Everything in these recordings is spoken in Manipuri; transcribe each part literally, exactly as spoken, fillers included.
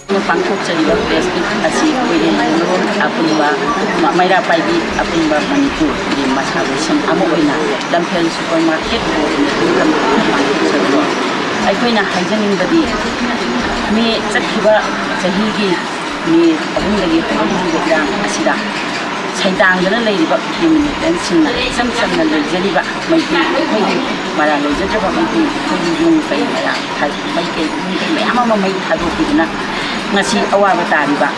ꯄꯥꯡꯊꯣꯛꯆꯔꯤꯕ press meet ꯑꯁꯤ ꯑꯩꯈꯣꯏꯒꯤ ꯃꯔꯣꯜ ꯑꯄꯨꯟꯕ, ꯃ-, ꯃꯩꯔꯥ ꯄꯥꯏꯕꯤ ꯑꯄꯨꯟꯕ ꯃꯅꯤꯄꯨꯔꯒꯤ ꯃꯁꯥ ꯂꯣꯏꯁꯪ ꯑꯃ ꯑꯣꯏꯅ ꯂꯝꯐꯦꯜ supermarket ꯄꯥꯡꯊꯣꯛꯆꯕꯅꯤ꯫ ꯑꯩꯈꯣꯏꯅ ꯍꯥꯏꯖꯅꯤꯡꯕꯗꯤ, ꯃꯦ, ꯆꯠꯈꯤꯕ ꯆꯍꯤꯒꯤ ꯃꯦ ꯑꯍꯨꯝꯗꯒꯤ ꯍꯧꯔꯛꯂꯤꯕ ꯏꯔꯥꯡ ꯑꯁꯤꯗ ꯁꯩꯗꯥꯡꯗꯨꯅ ꯂꯩꯔꯤꯕ ꯀꯨꯀꯤ militantꯁꯤꯡꯅ ꯏꯆꯝ ꯆꯝꯅ ꯂꯩꯖꯔꯤꯕ ꯃꯩꯇꯩ, ꯑꯩꯈꯣꯏꯒꯤ ꯃꯔꯥꯜ ꯂꯩꯖꯗ꯭ꯔꯕ ꯃꯩꯇꯩ, ꯑꯩꯈꯣꯏꯒꯤ ꯌꯨꯝ ꯀꯩ ꯃꯌꯥꯝ ꯊꯥ-, ꯃꯩ ꯀꯩ, ꯌꯨꯝ ꯀꯩ ꯃꯌꯥꯝ ꯑꯃ ꯃꯩ ꯊꯥꯗꯣꯛꯄꯤꯗꯨꯅ ꯉꯁꯤ ꯑꯋꯥꯕ ꯇꯥꯔꯤꯕ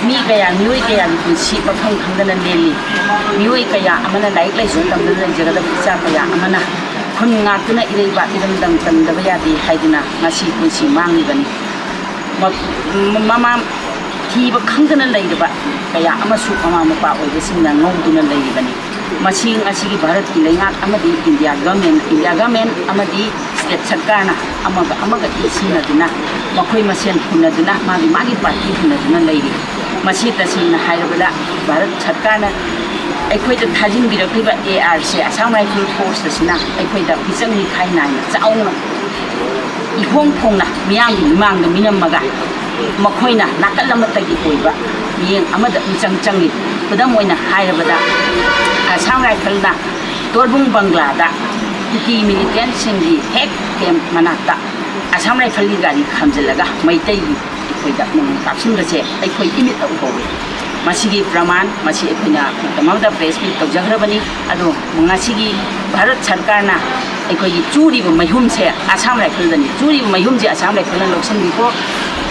ꯃꯤ ꯀꯌꯥ, ꯃꯤꯑꯣꯏ ꯀꯌꯥꯒꯤ ꯄꯨꯟꯁꯤ ꯃꯐꯝ ꯈꯪꯗꯅ ꯂꯦꯜꯂꯤ꯫ ꯃꯤꯑꯣꯏ ꯀꯌꯥ ꯑꯃꯅ ꯂꯥꯏꯔꯤꯛ ꯂꯥꯏꯁꯨ ꯇꯝꯗꯨꯅ ꯂꯩꯖꯒꯗꯕ ꯏꯆꯥ ꯀꯌꯥ ꯑꯃꯅ ꯈꯨꯟ ꯉꯥꯛꯇꯨꯅ ꯏꯔꯩꯕꯥꯛ ꯏꯔꯝꯗꯝ ꯀꯟꯗꯕ ꯌꯥꯗꯦ ꯍꯥꯏꯗꯨꯅ ꯉꯁꯤ ꯄꯨꯟꯁꯤ ꯃꯥꯡꯂꯤꯕꯅꯤ꯫ ꯃ-, ꯃꯃꯥ ꯊꯤꯕ ꯈꯪꯗꯅ ꯂꯩꯔꯕ ꯀꯌꯥ ꯑꯃꯁꯨ ꯃꯃꯥ ꯃꯄꯥ ꯑꯣꯏꯕꯁꯤꯡꯅ ꯉꯧꯗꯨꯅ ꯂꯩꯔꯤꯕꯅꯤ꯫ ꯃꯁꯤ ꯉꯁꯤꯒꯤ ꯚꯥꯔꯠꯀꯤ ꯂꯩꯉꯥꯛ ꯑꯃꯗꯤ ꯏꯟꯗꯤꯌꯥ government, ꯏꯟꯗꯤꯌꯥ government ꯑꯃꯗꯤ state ꯁꯔꯀꯥꯔꯅ ꯑꯃꯒ ꯑꯃꯒ ꯏꯁꯤꯟꯅꯗꯨꯅ, ꯃꯈꯣꯏ ꯃꯁꯦꯟ ꯍꯨꯟꯅꯗꯨꯅ, ꯃꯥꯒꯤ ꯃꯥꯒꯤ party ꯍꯨꯟꯅꯗꯨꯅ ꯂꯩꯔꯤ꯫ ꯃꯁꯤ ꯇꯁꯦꯡꯅ ꯍꯥꯏꯔꯕꯗ ꯚꯥꯔꯠ ꯁꯔꯀꯥꯔꯅ ꯑꯩꯈꯣꯏꯗ ꯊꯥꯖꯤꯟꯕꯤꯔꯛꯂꯤꯕ ARꯁꯦ, Assam Rifle Force ꯑꯁꯤꯅ ꯑꯩꯈꯣꯏꯗ ꯃꯤꯆꯪ ꯃꯤꯈꯥꯏ ꯅꯥꯏꯅ ꯆꯥꯎꯅ ꯏꯍꯣꯡ ꯐꯣꯡꯅ ꯃꯤꯌꯥꯝꯒꯤ ꯃꯤꯃꯥꯡꯗ ꯃꯤꯅꯝꯃꯒ ꯃꯈꯣꯏꯅ ꯅꯥꯀꯜ ꯑꯃꯠꯇꯒꯤ ꯑꯣꯏꯕ ꯃꯤꯠꯌꯦꯡ ꯑꯃꯗ ꯃꯤꯆꯪ ꯆꯪꯂꯤ꯫ ꯈꯨꯗꯝ ꯑꯣꯏꯅ ꯍꯥꯏꯔꯕꯗ, Assam Rifleꯅ ꯇꯣꯔꯕꯨꯡ ꯕꯪꯒ꯭ꯂꯥꯗ ꯀꯨꯀꯤ militantꯁꯤꯡꯒꯤ ꯍꯦꯛ camp ꯃꯅꯥꯛꯇ Assam Rifleꯒꯤ ꯒꯥꯔꯤ ꯈꯥꯝꯖꯤꯜꯂꯒ ꯃꯩꯇꯩꯒꯤ ꯑꯩꯈꯣꯏꯗ ꯅꯣꯡꯃꯩ ꯀꯥꯞꯁꯤꯟꯕꯁꯦ ꯑꯩꯈꯣꯏ ꯏꯃꯤꯠꯅ ꯎꯍꯧꯏ꯫ ꯃꯁꯤꯒꯤ ꯄ꯭ꯔꯃꯥꯟ, ꯃꯁꯤ ꯑꯩꯈꯣꯏꯅ ꯃꯇꯝ ꯑꯃꯗ press meet ꯇꯧꯖꯈ꯭ꯔꯕꯅꯤ꯫ ꯑꯗꯣ ꯉꯁꯤꯒꯤ ꯚꯥꯔꯠ ꯁꯔꯀꯥꯔꯅ ꯑꯩꯈꯣꯏꯒꯤ ꯆꯨꯔꯤꯕ ꯃꯩꯍꯨꯝꯁꯦ Assam Rifleꯗꯅꯤ꯫ ꯆꯨꯔꯤꯕ ꯃꯩꯍꯨꯝꯁꯦ Assam Rifleꯅ ꯂꯧꯁꯤꯟꯕꯤꯈꯣ,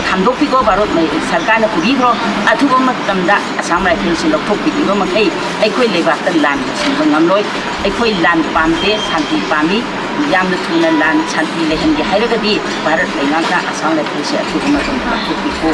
ꯊꯥꯡꯗꯣꯛꯄꯤꯈꯣ, ꯚꯥꯔꯠ ꯃꯩ-, ꯁꯔꯀꯥꯔꯅ ꯄꯨꯕꯤꯈ꯭ꯔꯣ꯫ ꯑꯊꯨꯕ ꯃꯇꯝꯗ Assam Rifleꯁꯤ ꯂꯧꯊꯣꯛꯄꯤꯗ꯭ꯔꯤꯕ ꯃꯈꯩ ꯑꯩꯈꯣꯏ ꯂꯩꯕꯥꯛꯇ ꯂꯥꯟ ꯂꯣꯏꯁꯤꯟꯕ ꯉꯝꯂꯣꯏ꯫ ꯑꯩꯈꯣꯏ ꯂꯥꯟ ꯄꯥꯝꯗꯦ, ꯁꯥꯟꯇꯤ ꯄꯥꯝꯃꯤ꯫ ꯌꯥꯝꯅ ꯊꯨꯅ ꯂꯥꯟ ꯁꯥꯟꯇꯤ ꯂꯩꯍꯟꯒꯦ ꯍꯥꯏꯔꯒꯗꯤ ꯚꯥꯔꯠ ꯂꯩꯉꯥꯛꯅ Assam Rifleꯁꯦ ꯑꯊꯨꯕ ꯃꯇꯝꯗ ꯂꯧꯊꯣꯛꯄꯤꯈꯣ꯫